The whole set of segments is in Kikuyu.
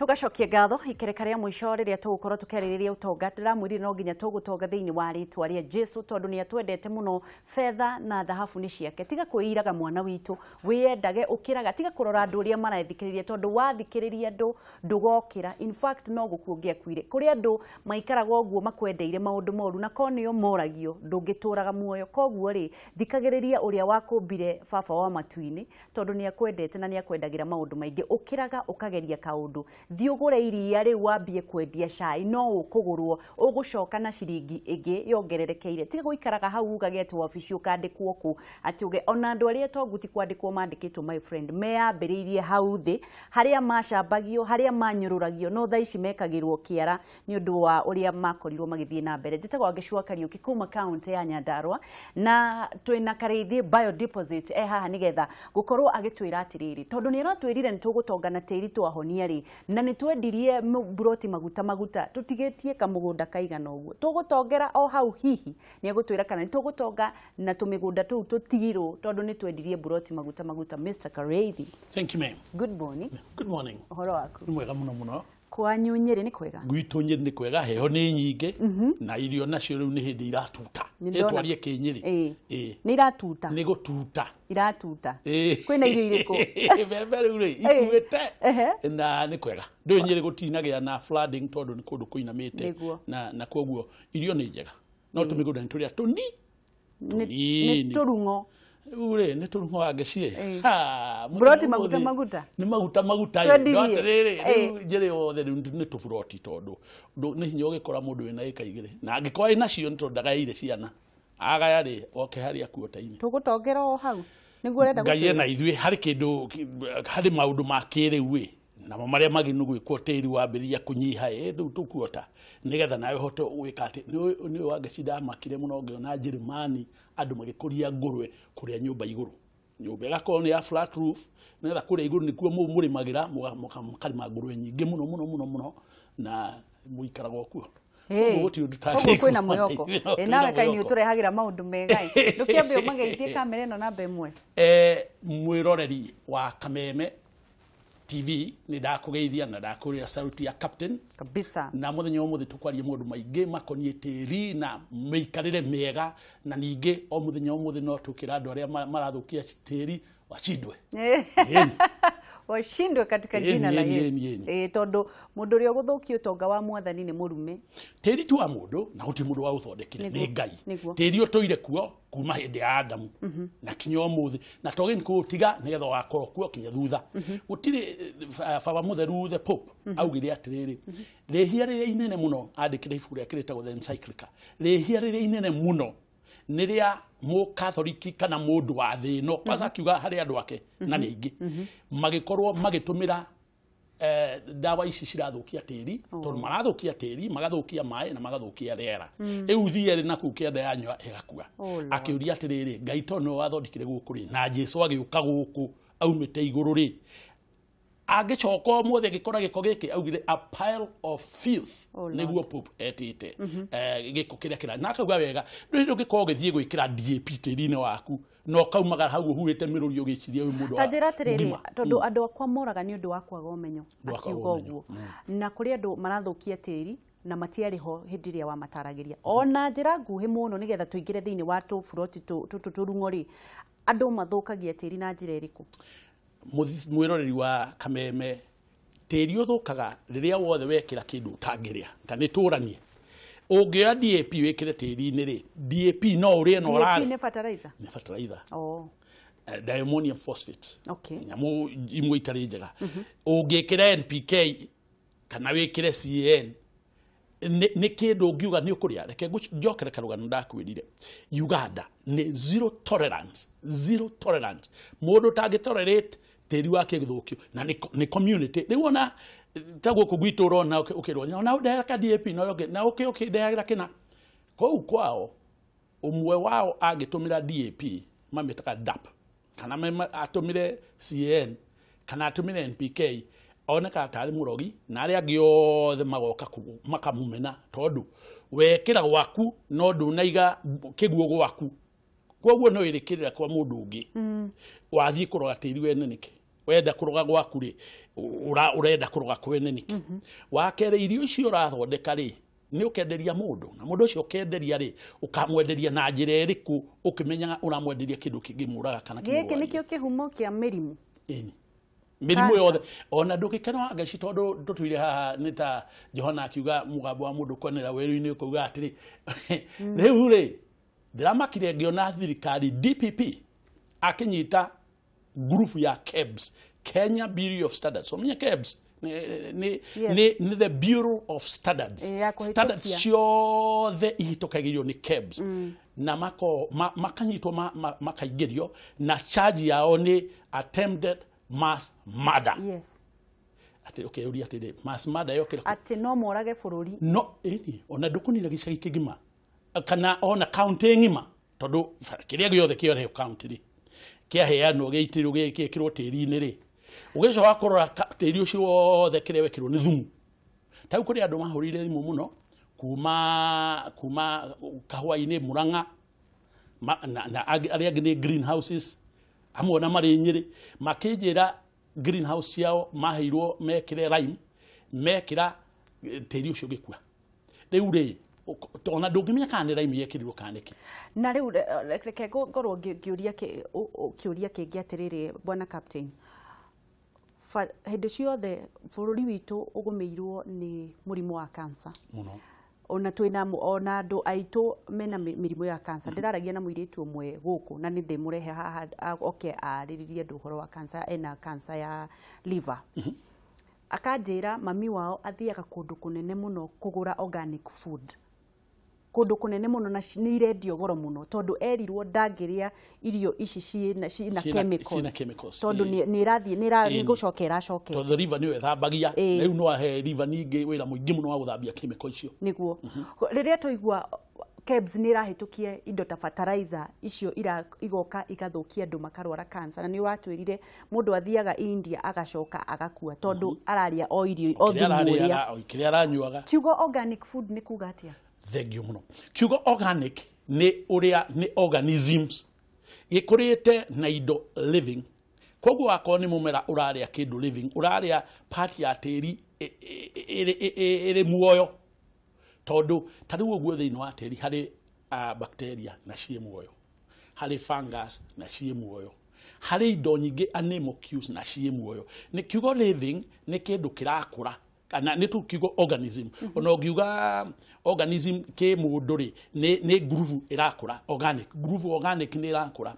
Tugacokia ngatho ikereka ria mwico riria tugukorwo tukiaririria utonga. Ndiramwirire no nginya tugutonga thiini wa ritwa ria Jesu tondu ni atwendete muno. Fetha na thahabu ni ciake. Tiga kwiraga mwana witu, wiyendage ukiraga, tiga kurora andu uria marathikiriria tondu wathikiriria andu ndugokira. In fact no gukuongia kwire kuri andu maikaraga uguo makwendeire maundu moru na ko nio moragio ndungituraga muoyo. Koguo ri thikagiriria uria wakumbire baba wa matu-ini tondu ni akwendete na ni akwendagira maundu maingi. Ukiraga ukageria kaundu, thiĩ ũgũre iria rĩu wambie kwendia cai, no ũkũgũrwo ũgũcoka na ciringi ĩngĩ yongererekeire. Tiga gũikaraga hau ugage atĩ wabici ũkandĩkwo kũ, atĩ uge ona andũ arĩa tongu ti kwandĩkwo mandĩkĩtwo, my friend, meyambĩrĩirie hau thĩ harĩa macambagio, harĩa manyũrũragio, no thaa ici mekagĩrwo kĩara nĩ ũndũ wa ũrĩa makorirwo magĩthiĩ na mbere. Njĩtagwo Wangeci Kariũki kuma kaunti ya Nyandarua na twĩna Karĩithi Biodeposit e haha nĩgetha gũkorwo agĩtwĩra atĩrĩrĩ, tondũ nĩ aratwĩrire nĩ tũgũtonga na tĩri twahonia rĩ, na nĩ twendirie mburoti maguta maguta, tũtigĩtie kamũgũnda kaigana ũguo, tũgũtongera o hau. Hihi nĩ egũtwĩra kana nĩ tũgũtonga na tũmĩgũnda tũu tũtigirwo tondũ nĩ twendirie mburoti maguta maguta. Mr. Karĩithi. Thank you, ma'am. Good morning. Good morning. Ũhoro waku? Nĩ mwega mũno mũno. Kwanyu Nyĩrĩ nĩ kwega? Gwitũ Nyĩrĩ nĩ kwega, heho nĩ nyingĩ na irio nacio rĩu nĩ hĩndĩ iratuta. Ĩtwarie kĩnyĩrĩ. Ĩĩ. Nĩ iratuta. Nĩ gũtuta. Iratuta. Kwĩna irio irĩkũ? Mbembe rĩu rĩ ikuĩte na nĩ kwega. Ndũĩ Nyĩrĩ gũtinagĩa na flooding tondũ nĩ kũndũ kũinamĩte na koguo irio nĩ njega. No tũmĩgũnda nĩ tũrĩa tũni. Nĩ tũrung'o. Ure nĩ tũrung'o Wangeci. Mburoti maguta maguta. Nĩ maguta maguta. Rĩrĩ rĩu Njĩrĩ yothe rĩu nĩ tũburoti tondũ nĩ hinya ũgĩkora mũndũ wĩna ĩka igĩrĩ na angĩkorwo ĩnacio nĩ tondũ ndagaĩire ciana agaya rĩ oke harĩa kuota-inĩ. Tũgũtongera o hau nĩguo ũrenda Ngai ena ithuĩ harĩ kĩndũ, harĩ maũndũ ma kĩrĩu ĩ namo marĩa magĩrĩirwo gwĩkwo tĩri wambĩrĩria kũnyiha ĩ rĩu tũkuota nĩgetha nawe ũhote gwĩka atĩ nĩ Wangeci ndamakire mũno ngĩona Njĩrĩmani andũ magĩkũria ngũrwe kũrĩa nyũmba igũrũ. Nyũmba ĩgakorwo nĩ ya flat roof nĩgetha kũrĩa igũrũ nĩkuo mũrĩmagĩra mũkarĩma ngũrwe nyingĩ mũno mũno mũno mũno na mũikaraga o kuo. Koguo kwĩna mwĩhoko. Nawe kaĩ nĩ ũtũrehagĩra maũndũ mega ĩ. Ndũkĩambe ũmageithie kamera ĩno namba ĩmwe. Mwĩroreri wa Kameme TV nĩ ndakũgeithia na ndakũrĩra sauti ya captain kabisa. Na mũthenya ũmũthĩ tũkwaria maũndũ maingĩ makoniĩ tĩri na mĩikarĩre mĩega, na ningĩ o mũthenya ũmũthĩ no tũkĩra andũ arĩa marathũkia tĩri washindwe. Washindwe katika jina la Yesu. Tondũ mũndũ ũrĩa ũgũthũkia ũtonga wa mwathani nĩ mũrume. Tĩri ti wa mũndũ na gũtirĩ mũndũ wa ũthondekire nĩ Ngai. Tĩri ũtũire kuo kuma hĩndĩ ya Adamu na kinya ũmũthĩ na twagĩrĩirwo nĩ kũũtiga nĩgetha ũgakorwo kuo kinya thutha. Gũtirĩ Baba Mũtheru the Pope augire atĩrĩrĩ, rĩhia rĩrĩa inene mũno, andĩkire ibuku rĩake rĩtagwo The Encyclical, rĩhia rĩrĩa inene mũno nĩ rĩa mũkatholiki kana mũndũ wa thĩ ĩno, kwanza akiuga harĩ andũ ake na nĩ aingĩ magĩkorwo magĩtũmĩra ndawa ici cirathũkia tĩri, tondũ marathũkia tĩri, magathũkia maĩ na magathũkia rĩera. Rĩu thiĩ na kũu kĩanda yanyua ĩgakua. Akĩũria atĩrĩrĩ, Ngai tondũ nĩwe wathondekire gũkũ rĩ, na Jesũ agĩũka gũkũ aumĩte igũrũ rĩ, angĩcoka ũmũthĩ agĩkora gĩko gĩkĩ, augire a pile of filth, nĩguo Pope etĩte gĩko kĩrĩa kĩra. Na akauga wega, ndũrĩ ũngĩkorwo ũgĩthiĩ gwĩkĩra DAP tĩri-inĩ waku na ũkaumagara hau ũhuhĩte mĩrũri ũgĩciria ũyũ mũndũ wa Ta njĩra atĩrĩrĩ, ngima. Tondũ andũ akwa moraga nĩ ũndũ wa kwaga ũmenyo, Ũndũ wa kwaga akiuga ũmenyo. ũguo. Na kũrĩ andũ marathũkia tĩri na matiarĩ ho hĩndĩ ĩrĩa wamataragĩria. Ona njĩra nguhĩ mũno nĩgetha tũingĩre thĩinĩ wa tũburoti tũtũ tũrung'o rĩ, andũ mathũkagia tĩri na njĩra ĩrĩkũ? Mwĩroreri wa Kameme, tĩri ũthũkaga rĩrĩa wothe wekĩra kĩndũ ũtangĩrĩa. Ta nĩ tũranie. Ũngĩoya DAP wĩkĩre tĩri-inĩ rĩ, DAP no ũrĩe na DAP ũrare. nĩ fertilizer? Nĩ fertilizer. Diammonium phosphate. Nyamũ imwe itarĩ njega. Ũngĩkĩra NPK kana wĩkĩre CAN, nĩ kĩndũ ũngiuga nĩ ũkũrĩa. Reke njokere karũgano ndakwĩrire. Uganda nĩ zero tolerance, zero tolerance. Mũndũ ũtangĩtolerate tĩri wake gũthũkio na nĩ community. Rĩu ona ta gũkũ gwitũ ũrona ũkĩrwo, ona ndehera ka DAP na ũngĩ, na ũkĩ ũkĩndehera kĩna. Kũu kwao ũmwe wao angĩtũmĩra DAP mamĩtaga DAP kana atũmĩre CAN kana atũmĩre NPK, onekaga tarĩ mũrogi na arĩa angĩ othe magoka makamũmena tondũ wekĩra gwaku no ndũnaiga kĩguo gwaku, koguo no ĩrĩkĩrĩra kwa mũndũ ũngĩ. Wathiĩ kũrora tĩri wene nĩkĩ? Wenda kũroga gwaku rĩ, ũrenda kũroga kwene nĩkĩ? Wa kerĩ, irio icio ũrathondeka rĩ, nĩ ũkenderia mũndũ, na mũndũ ũcio ũkenderia rĩ, ũkamwenderia na njĩra ĩrĩkũ ũkĩmenyaga ũramwenderia kĩndũ kĩngĩmũraga kana Gĩkĩ nĩkĩo kĩhumo kĩa mĩrimũ. Ĩni. Mĩrimũ yothe ona ndũgĩkena wa Ngai tondũ tũtũire haha nĩ ta Johana akiuga mũgambo wa mũndũ kwenera werũ-inĩ ũkauga atĩrĩ rĩu rĩ ndĩramakire ngĩona thirikari DPP akĩnyita ngurubu ya KEBS, Kenya Bureau of Standards. So menya KEBS ni the Bureau of Standards. Standards ciothe ihĩtũkagĩrio nĩ KEBS. Na makanyitwo makaingĩrio na charge yao nĩ attempted mass murder. Yes. Ati okay uri ati mass murder yokira ati no morage bururi. No eni ona ndukunira gicagi kigima kana ona county ng'ima tondu kiria giothe kiorehwo county ri kiaheanwo giitirwo gikirwo tiri-inĩ rĩ ugicoka kurora tiri ucio wothe kiria wekirwo ni thumu. Ta kuri andu mahurire thimu muno kuma kahua-inĩ Murang'a na arĩa angĩ nĩ greenhouses amwe na marĩ Nyĩrĩ makĩnjĩra greenhouse ciao maheirwo mekĩre lime mekĩra tĩri ũcio ũgĩkua. Rĩu rĩ ona ndũngĩmenya kana nĩ lime yekĩrirwo kana nĩkĩ. Na rĩu reke ngorwo ngĩũria kĩũria kĩngĩ atĩrĩrĩ bwana captain, hĩndĩ ciothe bũrũri witũ ũgũmĩirwo nĩ mũrimũ wa cancer mũno, ona twĩna ona andũ aitũ mena mĩrimũ ya cancer. Ndĩraragia na mũirĩtu ũmwe gũkũ na nĩ ndĩmũrehe haha oke arĩrĩrie andũ ũhoro wa cancer, ena cancer ya liver. Akanjĩra mami wao athiaga kũndũ kũnene mũno kũgũra organic food, kũndũ kũnene mũno na nĩ irendio goro mũno tondũ erirwo ndangĩrĩa irio ici ciĩna chemicals tondũ nĩ ĩrathiĩ nĩ gũcoka ĩracokera tondũ liver nĩyo ĩthambagia. Rĩu no ahe liver ningĩ wĩra mũingĩ mũno wa gũthambia chemical icio. Nĩguo rĩrĩa twaigua KEBS nĩ ĩrahĩtũkia indo ta fertilizer icio igoka igathũkia andũ makarwara cancer, na nĩ ũratwĩrire mũndũ athiaga India agacoka agakua tondũ ararĩa o irio o thumu ũrĩa kĩrĩa aranyuaga. Kiugo organic food nĩ kuga atĩa? Thengio muno. Kiugo organic nĩ ũrĩa nĩ organisms gĩkũrĩte na indo living. Koguo wakorwo nĩ mũmera ũrarĩa kĩndũ living, ũrarĩa part ya tĩri ĩrĩ muoyo, tondũ ta rĩu ũguo thĩinĩ wa tĩri harĩ bacteria na ciĩ muoyo, harĩ fungus na ciĩ muoyo, harĩ indo nyingĩ animalcules na ciĩ muoyo. Nĩ kiugo living nĩ kĩndũ kĩrakũra kana nĩ tu kiugo organism. Ona ũngiuga organism kĩ mũndũ rĩ nĩ ngurubu ĩrakũra, organic ngurubu organic nĩ ĩrakũra.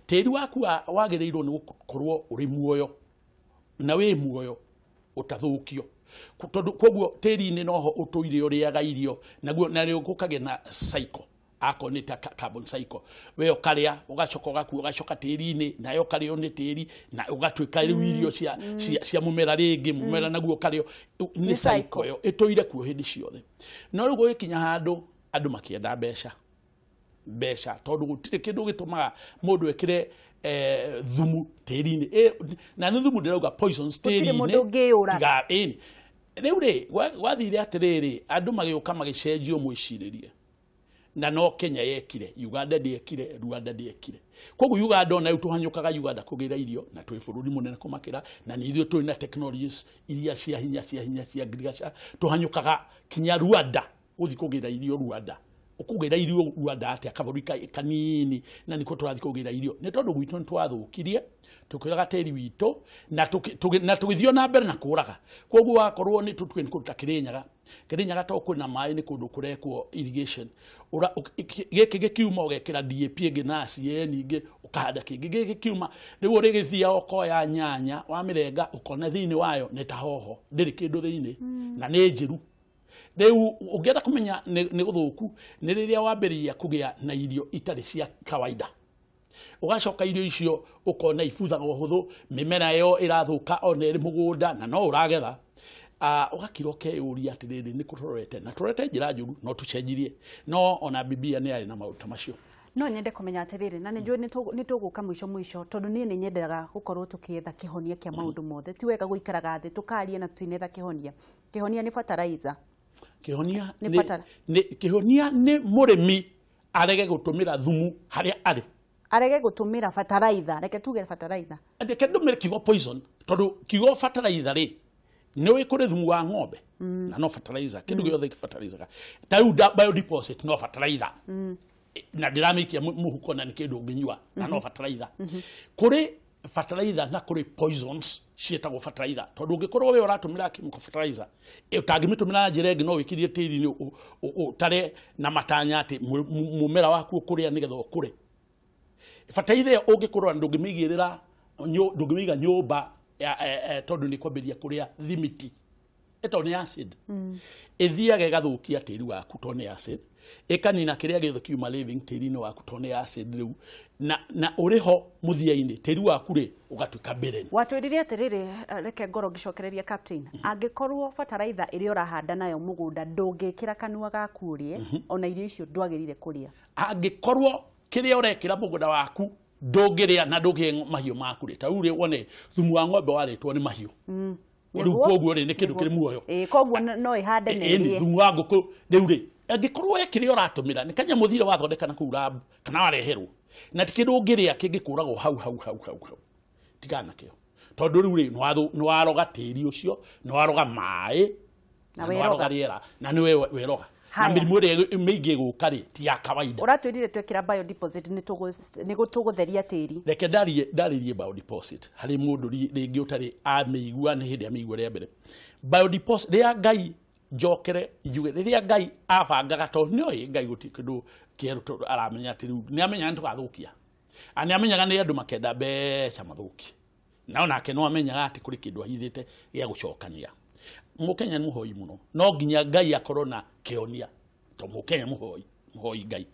Tĩri waku wagĩrĩirwo nĩ gũkorwo ũrĩ muoyo na wĩ muoyo ũtathũkio, tondũ koguo tĩri-inĩ noho ũtũire ũrĩaga irio naguo na rĩu gũkagĩa na cycle, akorwo nĩ ta carbon cycle, we ũkarĩa ũgacoka ũgakua ũgacoka tĩri-inĩ nayo ũkarĩo nĩ tĩri na ũgatuĩka rĩu irio cia mũmera rĩngĩ, mũmera naguo ũkarĩo. Nĩ cycle ĩyo ĩtũire kuo hĩndĩ ciothe. No rĩu gũgĩkinya handũ andũ makĩenda mbeca tondũ gũtirĩ kĩndũ gĩtũmaga mũndũ ekĩre thumu tĩri-inĩ, na nĩ thumu ndĩrauga poisons tĩri-inĩ. Gũtirĩ mũndũ ũngĩyũraga. Rĩu rĩ gwathire atĩrĩrĩ andũ magĩũka magĩcenjio mwĩcirĩrie, na no Kenya yekire, Uganda ndĩekire, Rwanda ndĩekire. Koguo Uganda ona rĩu tũhanyũkaga Uganda kũgĩra irio na twĩ bũrũri mũnene kũmakĩra, na nĩ ithuĩ tũrĩ na technologies iria cia hinya cia hinya cia agriculture. Tũhanyũkaga kinya Rwanda gũthiĩ kũgĩra irio Rwanda. Ũkũgĩra irio Rwanda atĩa kabũrũri kanini na nĩkuo tũrathiĩ kũgĩra irio? Nĩ tondũ gwitũ nĩ twathũkirie tũkĩũraga tĩri witũ na tũgĩthiĩ na mbere na kũũraga. Koguo wakorwo nĩ tũtue nĩ kũndũ ta Kĩrĩnyaga, Kĩrĩnyaga to kwĩna maĩ nĩ kũndũ kũrekwo irrigation, gĩkĩ gĩkiuma ũgekĩra DAP ĩngĩ na CAN ĩngĩ ũkahanda kĩngĩ, gĩkĩ gĩkiuma rĩu ũrĩgĩthiaga ũkoya nyanya wamĩrenga ũkona thĩinĩ wayo nĩ ta hoho ndĩrĩ kĩndũ thĩinĩ na nĩ njĩru. Rĩu ũngĩenda kũmenya nĩ gũthũku nĩ rĩrĩa wambĩrĩria kũgĩa na irio itarĩ cia kawaida, ũgacoka irio icio ũkona ibuthaga ũhũthũ, mĩmera ĩyo ĩrathũka ona ĩrĩ mũgũnda na no ũragetha, ũgakira ũkeyũria atĩrĩrĩ nĩ kũ tũrorete, na tũrorete njĩra njũru no tũcenjirie. No ona Biblia nĩ yarĩ na maũndũ ta macio. No nyende kũmenya atĩrĩrĩ, na nĩ njũĩ nĩ tũgũka mũico mũico tondũ niĩ nĩ nyendaga gũkorwo tũkĩetha kĩhonia kĩa maũndũ mothe. Ti wega gũikaraga thĩ tũkaria na tũtinetha kĩhonia. Kĩhonia nĩ fertilizer. Kĩhonia nĩ mũrĩmi arege gũtũmĩra thumu harĩa arĩ, arege gũtũmĩra fertilizer, reke tuge fertilizer, reke ndũmĩre kiugo poison Tondu kiugo fertilizer rĩ nĩ ũĩ kũrĩ thumu wa ng'ombe na no fertilizer kĩndũ gĩothe fertilizer ta rĩu biodeposit no fertilizer na ndĩramĩikia mũhuko na nĩ kĩndũ ũngĩnyua na no fertilizer. Kũrĩ fertilizer na kũrĩ poisons ciĩtagwo fertilizer tondũ ũngĩkorwo we ũratũmĩra chemical fertilizer ũtangĩmĩtũmĩra na njĩra ĩngĩ no wĩkĩrie tĩri-inĩ ũtare na matanya atĩ mũmera waku ũkũrĩa nĩgetha ũkũre. Fertilizer ĩyo ũngĩkorwo ndũngĩmĩigĩrĩra ndũngĩmĩiga nyũmba tondũ nĩ kwambĩrĩria kũrĩa thimiti ĩtondũ nĩ acid. Ĩthiaga ĩgathũkia tĩri waku tondũ nĩ acid, ĩkanina kĩrĩa gĩothe kiuma living tĩri-inĩ waku tondũ nĩ acid rĩu na ũrĩho mũthia-inĩ tĩri waku rĩ ũgatuĩka barren. Watwĩrire atĩrĩrĩ, reke ngorwo ngĩcokereria captain, angĩkorwo fertilizer ĩrĩa ũrahanda nayo mũgũnda ndũngĩkĩra kanua gaku ũrĩe, ona irio icio ndwagĩrĩire kũrĩa. Angĩkorwo kĩrĩa ũrekĩra mũgũnda waku ndũngĩrĩa na ndũngĩhe mahiũ maku rĩ, ta rĩu rĩ wone thumu wa ng'ombe warĩtwo nĩ mahiũ. Rĩu koguo rĩ nĩ kĩndũ kĩrĩ muoyo. Koguo no ĩhande na ĩrĩe. Thumu wa ngũkũ rĩu rĩ angĩkorwo we kĩrĩa ũratũmĩra nĩ kanyamũ thire wathondeka na kũu lab kana wareherwo na ti kĩndũ ũngĩrĩa kĩngĩkũragwo hau hau hau hau hau, tigana nakĩo tondũ rĩu rĩ nĩ waroga tĩri ũcio, nĩ waroga maĩ na nĩ waroga rĩera na nĩ weroga na mĩrimũ ĩrĩa mĩingĩ ĩgũka rĩ ti ya kawaida. Ũratwĩrire twekĩra biodeposit nĩ tũgũtheria tĩri. Reke ndarĩrie biodeposit harĩ mũndũ rĩngĩ ũtarĩ amĩigua nĩ hĩndĩ amĩigua rĩa mbere. Biodeposit rĩrĩa Ngai njokere njuge rĩrĩa Ngai abangaga tondũ nĩoĩ Ngai gũtirĩ kĩndũ kĩerũ tondũ aramenya atĩ rĩu nĩ amenyaga nĩ tũgathũkia, na nĩ amenyaga nĩ andũ makenda mbeca mathũkie, na onake no amenyaga atĩ kũrĩ kĩndũ ahithĩte gĩa gũcokania. Mũkenya nĩ mũhoi mũno, no nginya Ngai akorwo na kĩonia to mũkenya mũhoi Ngai.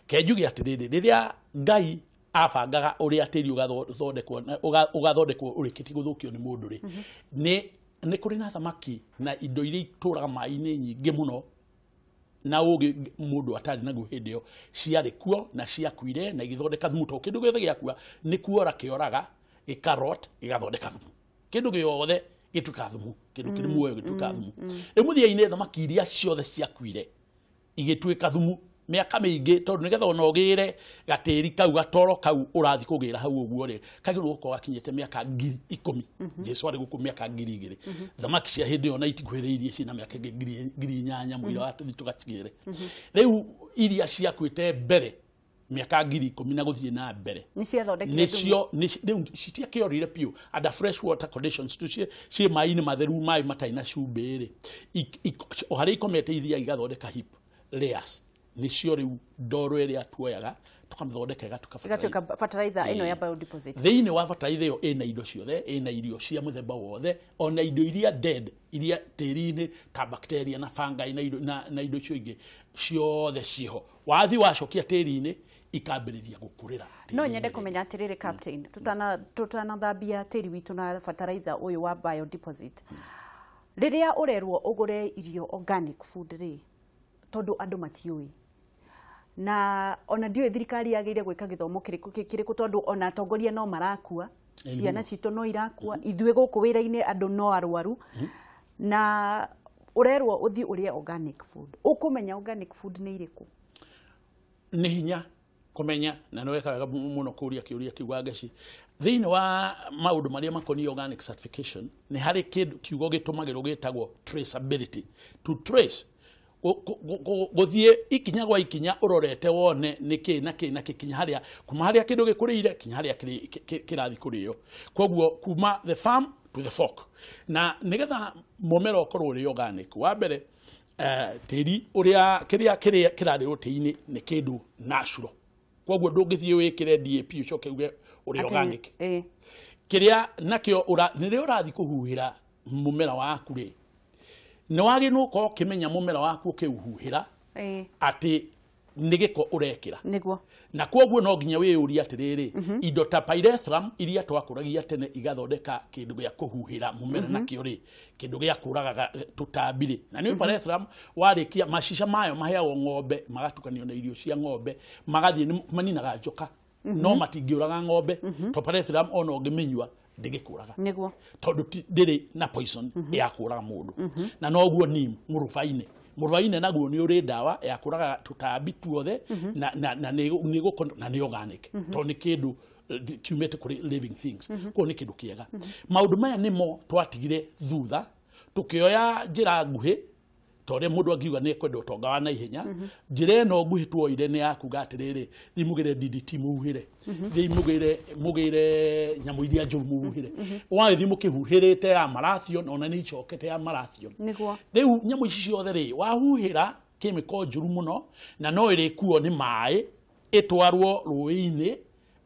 Ke njuge atĩrĩrĩ, rĩrĩa Ngai abangaga ũrĩa tĩri ũgathondekwo ũrĩkĩtie gũthũkio nĩ mũndũ rĩ, nĩ kũrĩ na thamaki na indo iria itũraga maĩ-inĩ nyingĩ mũno na ũgĩ mũndũ atarĩ naguo hĩndĩ ĩyo ciarĩ kuo na ciakuire na igĩthondeka thumu tondũ kĩndũ gĩothe gĩakua nĩ kuora kĩoraga gĩkarot gĩgathondeka thumu. Kĩndũ gĩothe gĩtuĩkaga thumu, kĩndũ kĩrĩ muoyo gĩtuĩkaga thumu. Rĩu mũthia-inĩ thamaki iria ciothe ciakuire igĩtuĩka thumu mĩaka mĩingĩ tondũ nĩgetha ona ũgĩre gatĩri kau gatoro kau ũrathiĩ kũgĩra hau ũguo rĩ kagĩrĩirwo gũkorwo gakinyĩte mĩaka 10,000. Jesu arĩ gũkũ mĩaka 2,000. Thamaki cia hĩndĩ ĩyo na itikuhĩrĩirie ciĩna mĩaka 8,000 mũira wa tũthiĩ tũgacigĩre. Rĩu iria ciakuĩte mbere mĩaka 10,000 na gũthiĩ na mbere nĩcio rĩu citiakĩorire biũ under fresh water conditions tu ciĩ maĩ-inĩ matheru maĩ matarĩ na cumbĩ rĩ o harĩa ikomete iria igathondeka heap layers nĩcio rĩu ndoro ĩrĩa tuoyaga tũkamĩthondeka ĩgatuĩka fertilizer ĩno ya biodeposit. Thĩinĩ wa fertilizer ĩyo ĩna indo ciothe, ĩna irio cia mũthemba wothe, ona indo iria dead iria tĩri-inĩ ta bacteria na fungi na indo icio ingĩ ciothe ciho. Wathiĩ wacokia tĩri-inĩ ikambĩrĩria gũkũrĩra. No nyende kũmenya atĩrĩrĩ captain, tũtanathambia tĩri witũ na fertilizer ũyũ wa biodeposit, rĩrĩa ũrerwo ũgũre irio organic food rĩ, tondũ andũ matiũĩ na ona ndiũĩ thirikari yagĩrĩire gwĩka gĩthomo kĩrĩkũ tondũ ona atongoria no marakua, ciana citũ no irakua, ithuĩ gũkũ wĩra-inĩ andũ no arwaru, na ũrerwo ũthiĩ ũrĩe organic food. Ũkũmenya organic food nĩ irĩkũ? Nĩ hinya kũmenya na nĩ weka wega mũno kũũria kĩũria kĩu Wangeci. Thĩinĩ wa maũndũ marĩa makoniĩ organic certification nĩ harĩ kĩndũ kiugo gĩtũmagĩrwo gĩtagwo traceability. To trace gũthiĩ ikinya gwa ikinya ũrorete wone nĩ kĩ na kĩ na kĩ kinya harĩa kuma harĩa kĩndũ gĩkũrĩire kinya harĩa kĩrathiĩ kũrĩo. Koguo kuma the farm to the fork. Na nĩgetha mũmera ũkorwo ũrĩ organic, wa mbere tĩri ũrĩa kĩrĩa kĩrarĩrwo tĩri-inĩ nĩ kĩndũ natural. Koguo ndũngĩthiĩ wĩkĩre DAP ũcoke uge ũrĩ organic. Kĩrĩa nakĩo rĩrĩa ũrathiĩ kũhuhĩra mũmera waku rĩ, nĩ wagĩrĩirwo gũkorwo ũkĩmenya mũmera waku ũkĩũhuhĩra atĩ nĩ gĩko ũrekĩra. Nĩguo. Na koguo no nginya wĩyũrie atĩrĩrĩ, indo ta pyrethrum iria twakũragia tene igathondeka kĩndũ gĩa kũhuhĩra mũmera nakĩo rĩ, kĩndũ gĩa kũragaga tũtambi rĩ, na nĩ pyrethrum warĩkia macica mayo maheagwo ng'ombe magatukanio na irio cia ng'ombe magathiĩ maninaga njoka no matingĩũraga ng'ombe to pyrethrum ona ũngĩmĩnyua ndĩgĩkũraga. Nĩguo. Tondũ ndĩrĩ na poison ya kũraga mũndũ. Na noguo neem mũrũbaine. Mũrũbaine naguo nĩ ũrĩ ndawa ya kũraga tũtambi tuothe na nĩ organic tondũ nĩ kĩndũ kiumĩte kũrĩ living things. Koguo nĩ kĩndũ kĩega. Maũndũ maya nĩmo twatigire thutha tukioya njĩra nguhĩ ta ũrĩa mũndũ angiuga nĩ ekwenda ũtonga wa naihenya. Njĩra ĩno nguhĩ tuoire nĩ ya kuga atĩrĩrĩ, thiĩ mũgĩre DDT mũhuhĩre, thiĩ mũgĩre nyamũ iria njũru mũhuhĩre. Wagĩthiĩ mũkĩhuhĩrĩte ya marathon, ona nĩ icokete ya marathon. Rĩu nyamũ ici ciothe rĩ, wahuhĩra chemical njũru mũno na no ĩrĩkuo nĩ maĩ ĩtwarwo rũĩ-inĩ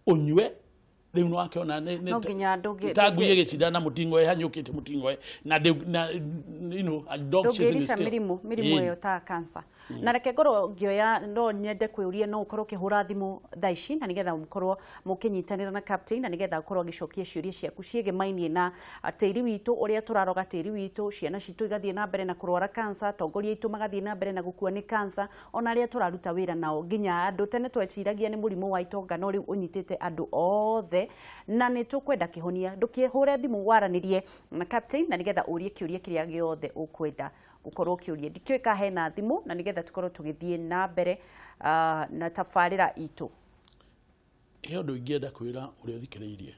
ũnyue. Rĩu nĩwakĩona ta ngui ĩgĩcindana na mũting'oe hanyũkĩte mũting'oe na you know, a dog chasing his tail. Mĩrimũ ĩyo ta cancer. Na reke ngorwo ngĩoya, no nyende kwĩũria, no ũkorwo ũkĩhũra thimũ thaa ici na nĩgetha mũkorwo mũkĩnyitanĩra na captain na nĩgetha ũkorwo agĩcokia ciũria ciaku ciĩgĩmainie na tĩri witũ, ũrĩa tũraroga tĩri witũ, ciana citũ igathiĩ na mbere na kũrwara cancer, atongoria aitũ magathiĩ na mbere na gũkua nĩ cancer, ona arĩa tũraruta wĩra nao, nginya andũ tene tweciragia nĩ mũrimũ wa itonga no rĩu ũnyitĩte andũ othe, na nĩ tũkwenda kĩhonia. Ndũkĩhũre thimũ waranĩrie na captain na nĩgetha ũrie kĩũria kĩrĩa gĩothe ũkwenda gũkorwo ũkĩũria. Ndikĩũĩ ka hena thimũ na nĩgetha tũkorwo tũgĩthiĩ na mbere na tabarĩra itũ. He ũndũ ingĩenda kwĩra ũrĩa ũthikĩrĩirie.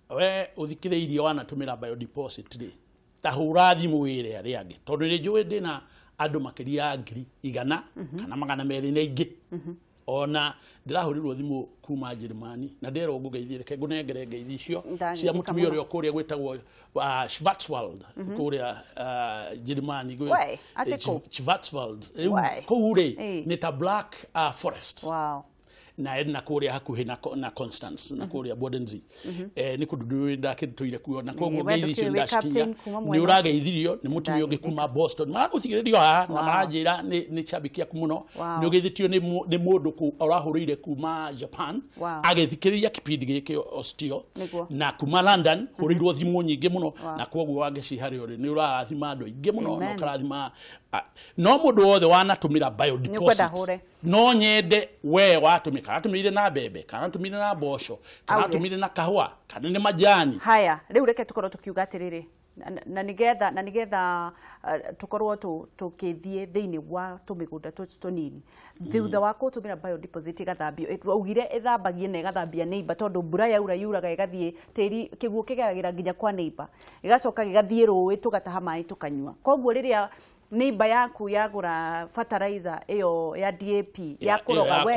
We ũthikĩrĩirie wanatũmĩra biodeposit rĩ, ta hũra thimũ wĩre arĩa angĩ, tondũ nĩ njũĩ ndĩna andũ makĩria ya 100,000 kana 200 na ingĩ. Ona ndĩrahũrirwo thimũ kuma Njĩrĩmani na nderwo ngũgeithie, reke ngũnengere ngeithi icio cia mũtumia ũrĩa kũrĩa gwĩtagwo Schwarzwald kũrĩa Njĩrĩmani, Schwarzwald kũu rĩ nĩ ta Black Forest. Na ena kũrĩa hakuhĩ na Constance na kũrĩa Bodensee, nĩ kũndũ ndakĩtũire kuo, na koguo ngeithi icio ndacikinya. Nĩ ũrageithirio nĩ mũtumia ũngĩ kuma Boston, maragũthikĩrĩrio haha na maranjĩra nĩ cambĩki aku mũno. Nĩ ũgeithĩtio nĩ mũndũ ũrahũrĩire kuma Japan agĩthikĩrĩria kipindi gĩkĩ ostio, na kuma London hũrĩirwo thimũ nyingĩ mũno, na koguo Wangeci harĩ ũrĩ nĩ ũrarathima andũ aingĩ mũno na ũkarathima. No mũndũ wothe wanatũmĩra biodeposit, no nyende we watũmĩra, kana atũmĩire na mbembe, kana atũmĩire na mboco, kana atũmĩire na kahũa, kana nĩ majani. Haya, rĩu reke tũkorwo tũkiuga atĩrĩrĩ, na nĩgetha tũkorwo tũkĩthiĩ thĩinĩ wa tũmĩgũnda tũtũ tũnini. Thutha wa kũtũmĩra biodeposit ĩgathambio, waugire ĩthambagie na ĩgathambia neighbor, tondũ mbura yaura yuraga ĩgathiĩ tĩri, kĩguũ kĩgeragĩra nginya kwa neighbor, ĩgacoka gĩgathiĩ rũĩ tũgataha maĩ tũkanyua. Koguo rĩrĩa neighbor yaku yagũra fertilizer ĩyo ya DAP ya kũroga we,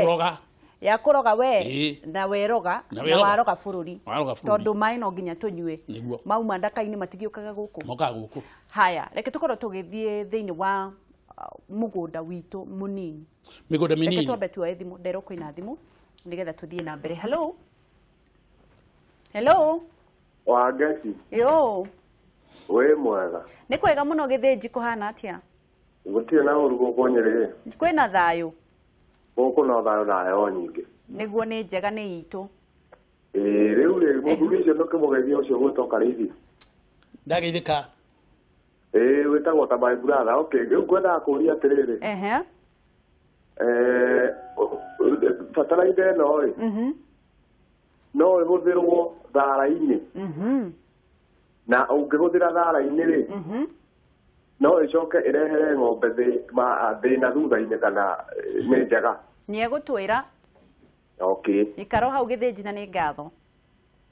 ya kũroga we na weroga na waroga bũrũri, tondũ maĩ no nginya tũnyue, mauma ndaka-inĩ matigĩũkaga gũkũ, mokaga gũkũ. Haya, reke tũkorwo tũgĩthiĩ thĩinĩ wa mũgũnda witũ mũnini, mĩgũnda mĩnini. Reke twambe tuoe thimũ, nderwo kwĩna thimũ nĩgetha tũthiĩ na mbere. Hello, hello. Wangeci. Yo. Wĩ mwega? Nĩ kwega mũno. Gĩthĩnji kũhana atĩa? Gũtirĩ na ũru gũkũ Nyĩrĩ. Kwĩna thayũ? Gũkũ no thayũ na heho nyingĩ. Nĩguo, nĩ njega nĩ itũ. Ĩĩ, rĩu rĩ, mũthuri ũcio ndũkĩmũgeithia ũcio gwĩtwo Karĩithi. Ndageithĩka. Ĩĩ, wĩtagwo ta my brother. Okay, rĩu ngwendaga kũũria atĩrĩrĩ. Bataraitha ĩno rĩ, no ĩhũthĩrwo thara-inĩ? Na ũngĩhũthĩra thara-inĩ rĩ, no ĩcoke ĩrehere ng'ombe thĩna thutha-inĩ, kana nĩ njega? Nĩ egũtwĩra. Okay. Ikaro hau Gĩthĩnji, na nĩ ngatho.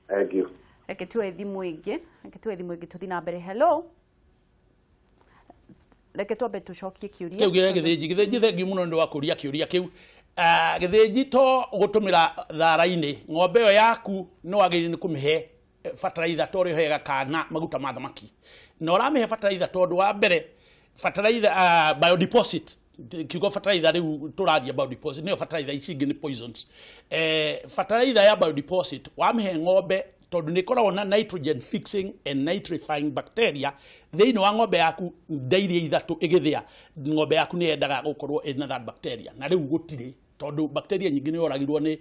Thank you. Reke tuoe thimũ ĩngĩ, reke tuoe thimũ ĩngĩ tũthiĩ na mbere. Hello. Reke twambe tũcokie kĩũria kĩu gĩa Gĩthĩnji. Gĩthĩnji, thengiũ mũno nĩ ũndũ wa kũũria kĩũria kĩu. Gĩthĩnji, to gũtũmĩra thara-inĩ, ng'ombe ĩyo yaku no wagĩrĩire nĩ kũmĩhe fertilizer ta ũrĩa ũheaga kana maguta ma thamaki, na ũramĩhe fertilizer tondũ wa mbere fertilizer, biodeposit, kiugo fertilizer rĩu tũraria biodeposit nĩyo fertilizer, ici ingĩ nĩ poisons. Fertilizer ya biodeposit wamĩhe ng'ombe, tondũ nĩ ĩkoragwo na nitrogen fixing and nitrifying bacteria thĩinĩ wa ng'ombe yaku, ndairia 3 ĩgĩthĩa, ng'ombe yaku nĩ yendaga gũkorwo ĩna that bacteria, na rĩu gũtirĩ, tondũ bacteria nyingĩ nĩ yoragirwo nĩ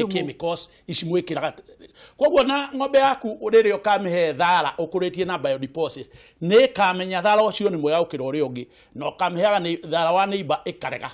chemicals ici mwĩkĩraga. Koguo na ng'ombe yaku rĩrĩa ũkamĩhe thara ũkũrĩtie na biodeposit, nĩ ĩkamenya thara ũcio nĩ mwega gũkĩra ũrĩa ũngĩ, na ũkamĩheaga nĩ thara wa neighbor ĩkarega.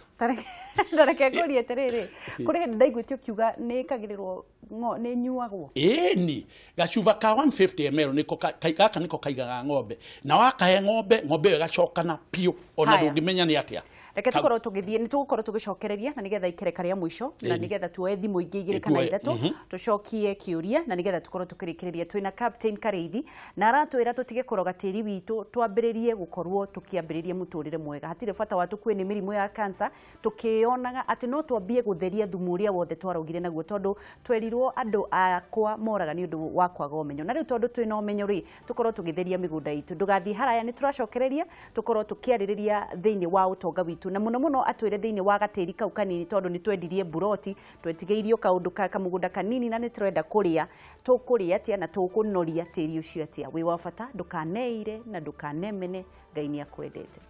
Tareke ngũrie atĩrĩrĩ, kũrĩ hĩndĩ ndaiguĩte ũkiuga nĩ ĩkagĩrĩrwo, nĩ ĩnyuagwo? Ĩni, gacuba ka 150 ml nĩko gaka nĩko kaigaga ng'ombe, na wakahe ng'ombe, ng'ombe ĩyo ĩgacokana biũ ona ndũngĩmenya nĩ atĩa. Reke tũkorwo tũgĩthiĩ, nĩ tũgũkorwo tũgĩcokereria na nĩgetha ikereka rĩa mũico, na nĩgetha tuoe thimũ ingĩ 2 kana 3, tũcokie kĩũria na nĩgetha tũkorwo tũkĩrĩkĩrĩria. Twĩna Captain Karĩithi na aratwĩra tũtige kũroga tĩri witũ, twambĩrĩrie gũkorwo tũkĩambĩrĩria mũtũrĩre mwega. Hatirĩ bata wa tũkue nĩ mĩrimũ ya cancer, tũkĩonaga atĩ no twambie gũtheria thumu ũrĩa wothe twarogire naguo, tondũ twerirwo andũ akwa moraga nĩ ũndũ wa kwaga ũmenyo, na rĩu tondũ twĩna ũmenyo rĩ, tũkorwo tũgĩtheria mĩgũnda itũ. Ndũgathiĩ haraya, nĩ tũracokereria tũkorwo tũkĩarĩrĩria thĩinĩ wa ũtonga witũ, na mũno mũno atwĩre thĩinĩ wa gatĩri kau kanini, tondũ nĩ twendirie mburoti, twetigĩirio kaũndũ kamũgũnda kanini na nĩ tũrenda kũrĩa, tũkũrĩa atĩa na tũkũnoria tĩri ũcio atĩa. Wĩ wa bata, ndũkaneire na ndũkanemene, Ngai nĩ akwendete.